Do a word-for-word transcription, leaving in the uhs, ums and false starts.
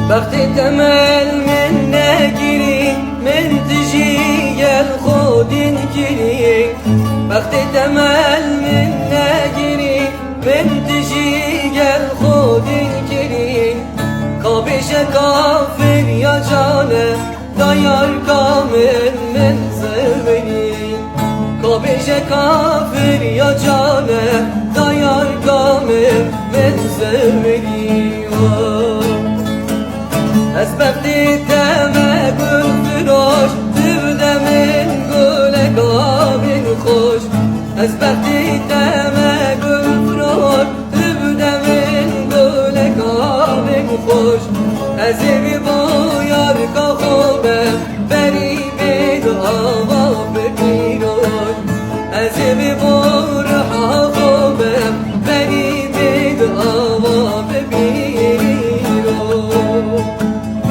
Bextê temel min negirî, min tijî gel xwe din kirî. Bextê temel min negirî, min tijî gel xwe din kirî. Ka bêje kafir ya cane, dayar ka min, min zivirî. Ka bêje kafir ya cane, dayar ka min, min zivirî. Ez bextê te me gul firoş, tu bide min gulek avên xweş. Ez bextê te me gul firoş, tu bide min gulek avên xweş. Ez ê vî